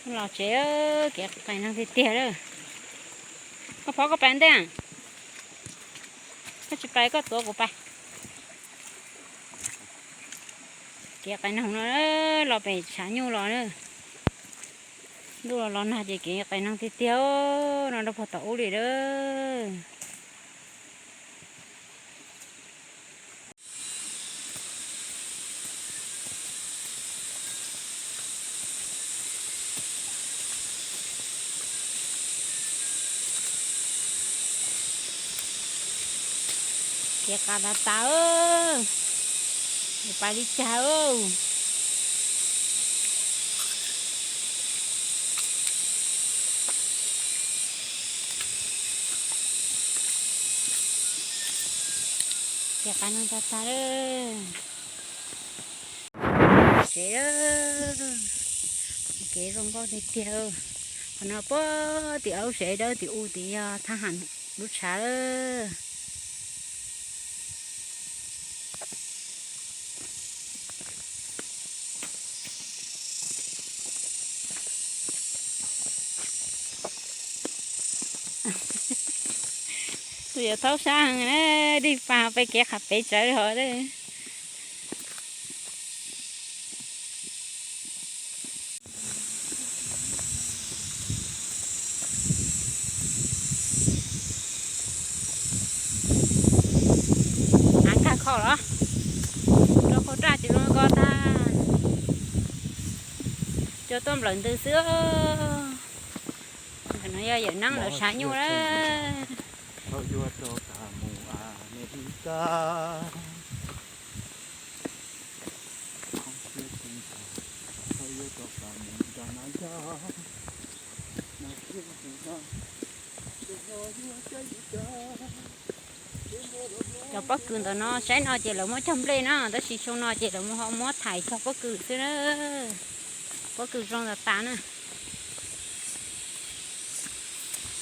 Los tsev, kev qais neeg tiag tiag lawm. Koj phob koj pais ntej, koj tsis pais koj tuav kuv pais. Kev qais neeg no los pem tshav nyuj los na. Ntuj los los nag ces kev qais neeg tiag tiag no rau puag tom ub li lawm. Kev qas tas tas, pais li cas. Kev qas neeg tas tas lawm. Tsev, kev zoo nkauj tiag tiag. Qhov no puag tim ub, tsev dawb tim ub tid yog thab ham lub tshav. Tus yuav thaub sab heev na, dig pas pem kev qhov pem tsawv hov. Av nkag kho los, rau qhov raj tsis zoo ko tag, cua tuaj nplawm ntws xwb. Ntawm no yog yawm neeb lawv tshav nyuj lawm. Cov pob kws ntawm no saib no ces lawv muab cog nplej na, tab sis xyoo no ces lawv ho muab thaim cog pob kws xwb na. Pob kws zoo tas tas na.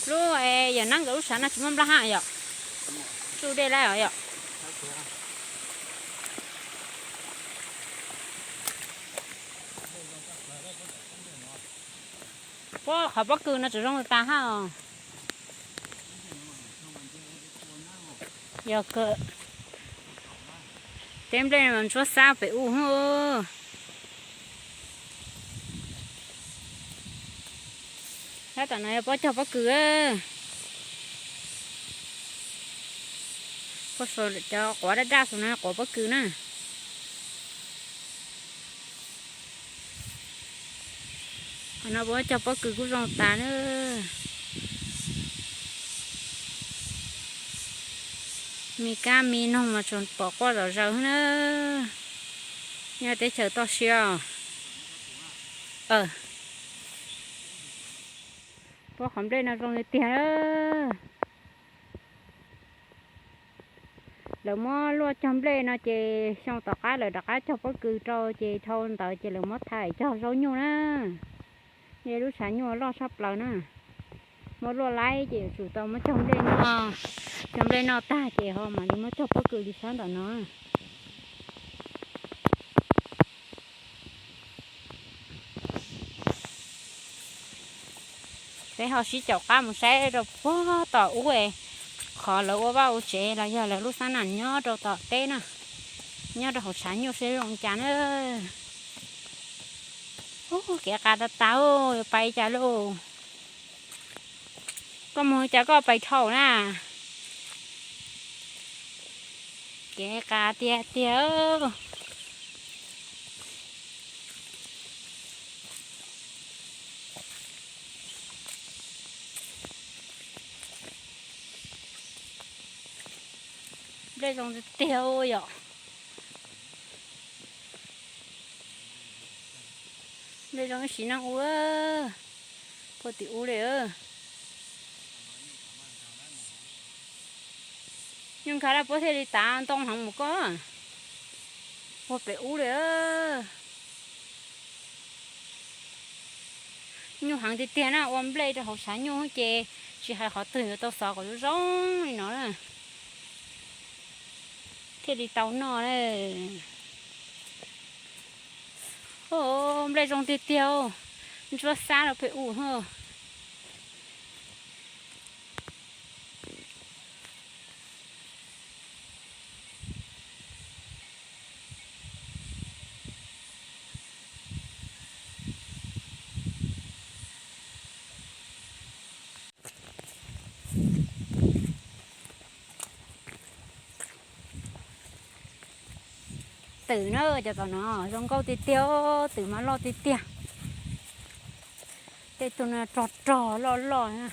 Lub yawm neeb nkawd lub tshav no tsis muaj nplaj hab yom? Tsuj dej lawm os yom? Puag qhov pob kws no tseem zoo tas hab os. Yog kawg, teb nplej ntsuab xab pem ub. Sab tom no yog pob cog pob kws. Puag saum cov quav daj daj saum no quav pob kws na. Qhov no puab cog pob kws kuj zoo tas na. Me kab me noog mas tsuas pom quaj zom zaws na. Nyob teb chaws toj siab os. Puab qhov nplej no zoo li tiag. Lawv muab luaj cog nplej no ces xyoo tom qab lawv rov qab cog pob kws rau ces dhau ntawd ces lawv muab thaim cog zaub nyuj na. Yog lub tshav nyuj loj tshaj plaws na. Muab luaj laib ces yuav tsum tau muab cog nplej noj, cog nplej noj tag ces ho mam li muab cog pob kws li sab ntawm no. Peb ho sib caum qab mus saib rau puag tom ub, qhov lawv ua vaj ua tsev los yog lawv lub xab nam nyob rau tom teb na, nyob rau hauv tshav nyuj seb zoo cas na. Ub, kev qas tas tas, yuav pais cas lauj? Koj mus cas koj pais dhau na? Kev qas tiag tiag. Nplej zoo tiag tiag yom. Nplej zoo ib sim neej ua puag tim ub li. Nyuj nkag lawm puab thiaj li tav ntoo heev mus koj. Puag pem ub li. Nyuj heev tiag tiag na, ua nplej rau hauv tshav nyuj ces tsis hais qhov twg yuav tau xov kom zoo zoo li no na, thiaj li tau noj na. Nplej zoo tiag tiag, Ntsuab xab rau pem ub hos. Twm na, cov tom no zoo nkauj tiag tiag, twm mas loj tiag tiag. Tej tug no rog rog loj loj na.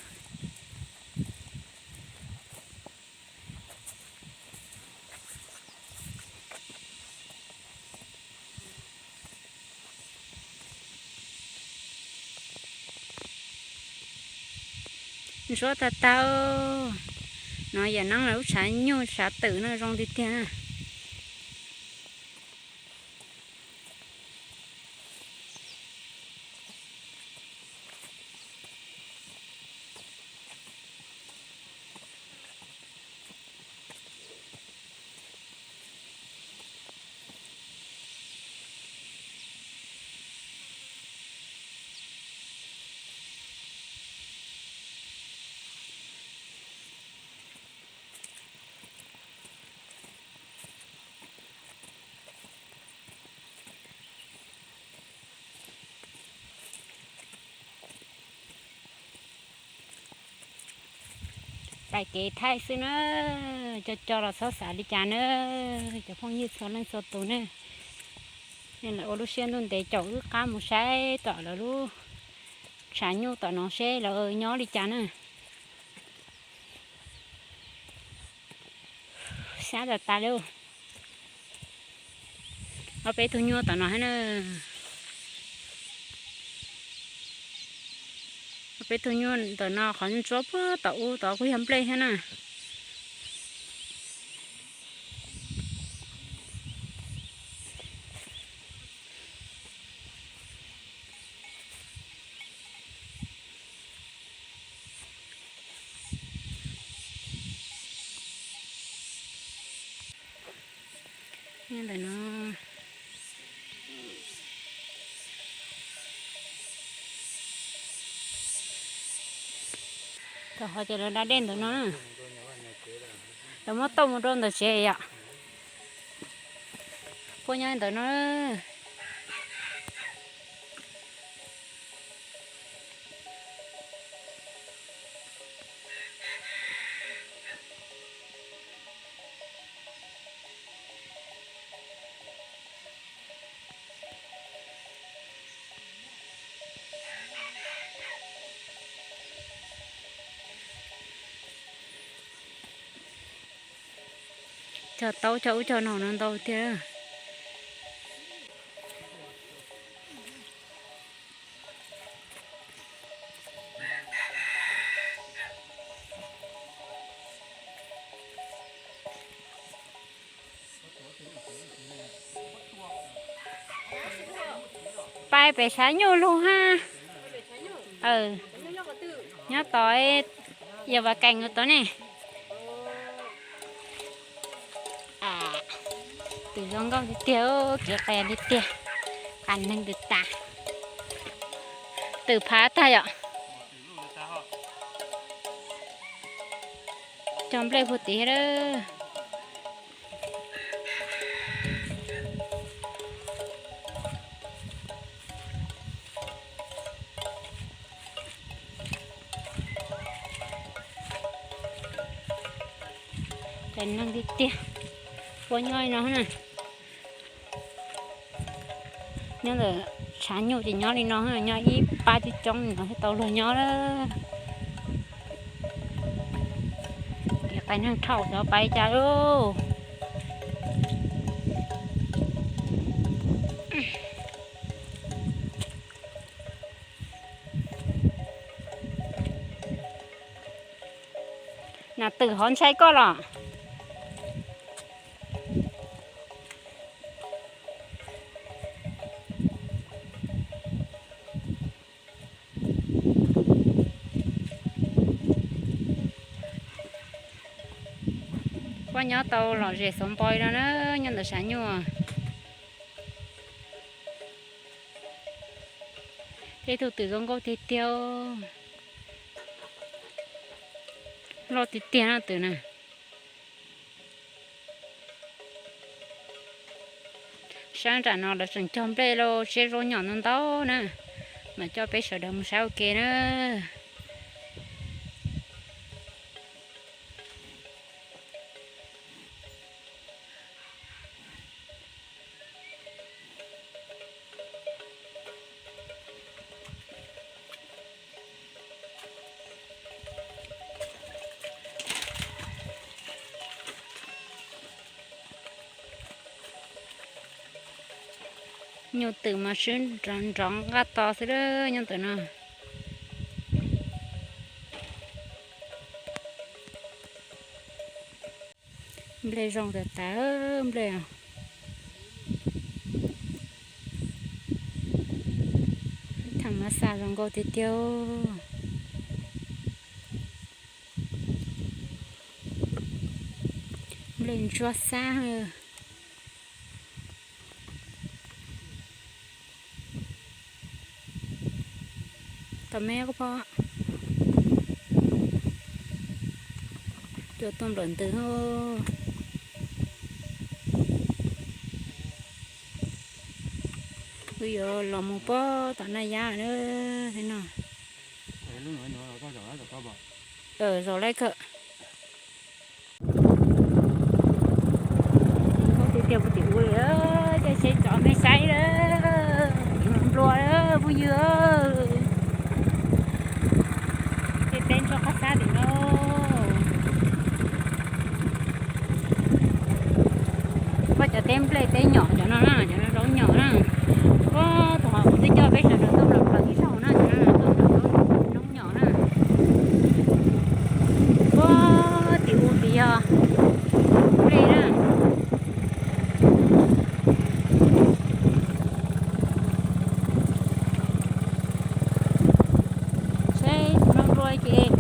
Ntsuab tag tag. No yam neeb lawv lub tshav nyuj tshav twm no zoo tiag tiag na. Pais kev thaij xwb na, co co los txhob xav li cas na, cov phooj ywg txhua leej txhua tus na. Nej lam ua lub siab ntuj ntev caum wb qab mus saib tom lawv lub tshav nyuj tom no seb lawv nyob li cas na. Sab tas tas li. Ob peb tug nyuj tom no thiab na. Ob peb tug nyuj ntawm no qhov ntsuab puag tom ub tod kuj yog nplej thiab na. Ntawm no, tau qhov ces lawv da dej ntawm no, lawv muab tauj mus rau ntawm tsev yom. Puab nyob ntawm no. Cog taub cog ub cog no no ntau tiag. Pais pem tshav nyuj lug hab. Nyob tod, yog Vaj Kees tod ne. Twm zoo nkauj tiag tiag, kev qes tiag tiag, qas neeg twm tas, twm phav tag yom. Cog nplej puag tid thiab. Qas neeg tiag tiag, puab nyob li no na. Nyob ntawm tshav nyuj ces nyob li no, nyob ib pab coob coob li no thiaj tau luag nyob lawm. Kev qas neeg dhau xyov pais cas lauj. Nas twm hov ntshai koj los? Puab nyob tau lom zem xov npo li no na, nyob ntawm tshav nyuj. Tej tug twm zoo nkauj tiag tiag, loj tiag tiag no twm na. Sab nram no lawv tseem cog nplej los siab zoo nyom ntau ntau na, mas coj peb sawv daws mus saib ua ke na. Nyuj twm mas swb nrov nrov nqaj to xwb lawm nyob ntawm no. Nplej zoo tas tas nplej. Tham mas xaj zoo nkauj tiag tiag. Nplej ntsuab xab. Tom me pob, cua tuaj nplawm ntws. Wb yuav los mus pob tom Naj Yab na, no. Zos laib kawg. Nkauj tiag tiag puag tim ub li, caij tsheb tso nej saib lawm, nplua lawm phooj ywg. Tej teb ntsuab qab xab tim no. Puag cov teb nplej teb nyom cov no na, cov no zaub nyom na. Puag thaum kuv twb coj peb sawv daws tuaj nplawm nplawm ib zaug na, cov no tuaj nplawm zaub nyom na. Puag tim ub tid yog nplej na. Seb nplua nplua ces ib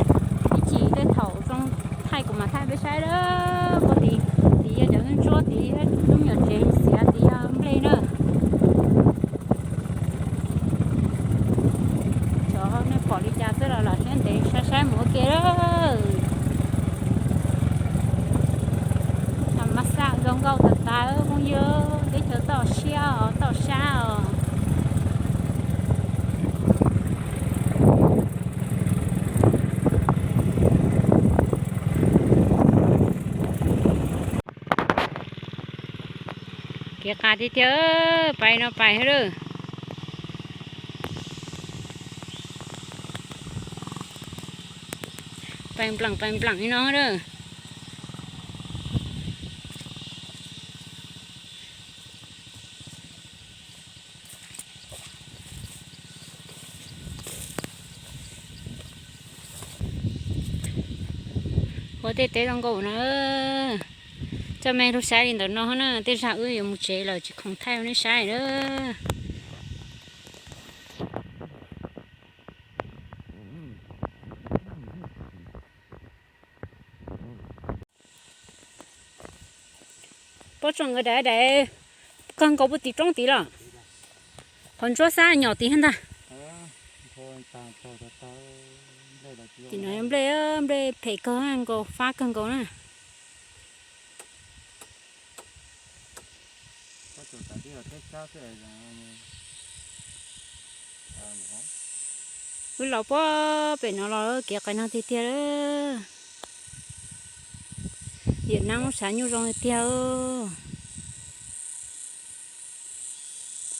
chim tej thaum zoo thaij kuv mam thaij peb saib lawm. Puag tid, tid yog cov ntsuab, tid lub nyuam tsev xiav, tid yog nplej na. Xyov nej pom li cas xwb los lam siab ntev saib saib mus ua ke lawm. Tham mas xaj zoo nkauj tas tas phooj ywg, teb chaws toj siab os, toj sab os. Kev qas tiag tiag, pais no pais lawm. Pais npleem pais npleem li no lawm. Ua tej teb zoo nkauj no. Coj mej lug saib li ntawm no na, tej zag wb yuav mus tsev lawm tsis khoom thaij rau nej saib lawm. Pob tsoom nkawd daim daim kawg nkaus puag tim roob tid los? Qhov ntsuab xab nyom tid ntag. Tim no nplej, nplej phem kawg nkaus, fab kawg nkaus na. Wb los puag pem no los kev qas no tiag tiag. Yawm nab muab sav nyuj zoo tiag tiag.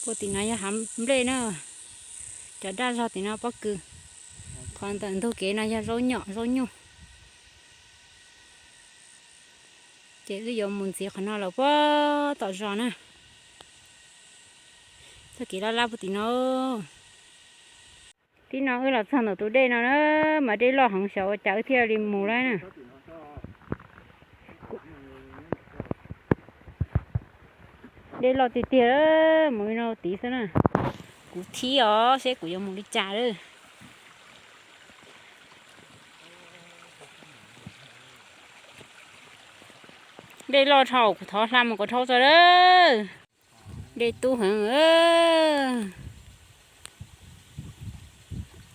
Puag tim no yog hav nplej na. Cov daj zog tim no pob kws. Qhov ntawm ntug kev no yog zaub nyom zaub nyuj. Ces wb yuav mus ntxiv qhov no lawm puag tom zos na. Txoj kev laj laj puag tim no. Tib no wb los txog ntawm tus dej no na, mas dej loj heev xyov ua cas wb thiaj li mus laib na. Dej loj tiag tiag, mus li no tid xwb na. Kuv thib os seb kuv yuav mus li cas lawm. Dej loj dhau, kuv thov hla mus kom dhau txog lawm. Dej tub heev.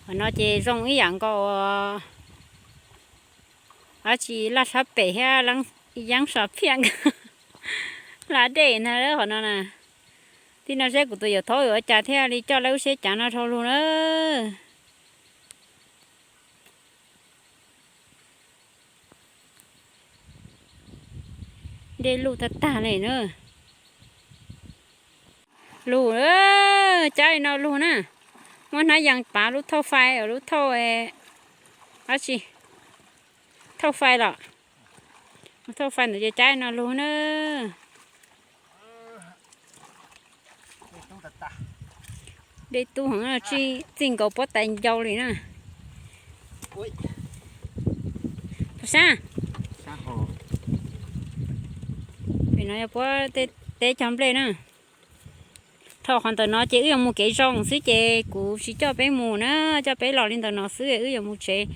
Qhov no ces zoo ib yam nkaus dab tsi laj sab pem thiab, yeeb sab phiaj, hla dej na qhov no na. Tij no seb kuv tus yawm thaub yuav ua cas thiaj li coj lawv lub siab cav no dhau lug na. Dej luj tag tag li na. Lug, cab li no lug na. Muab hnab yees pav lub thauj fais, lub thauj, dab tsi, thauj fais los, thauj fais ntawd ces cab li no lug na. Dej tub heev, txij nkaus pob tais ncau li na. Puas sab? Pem no yog puab teb cog nplej na. Dhau qhov ntawm no ces wb yuav mus kev zoo xwb ces kuv tsis coj peb mus na, coj peb los li ntawm no xwb wb yuav mus tsev.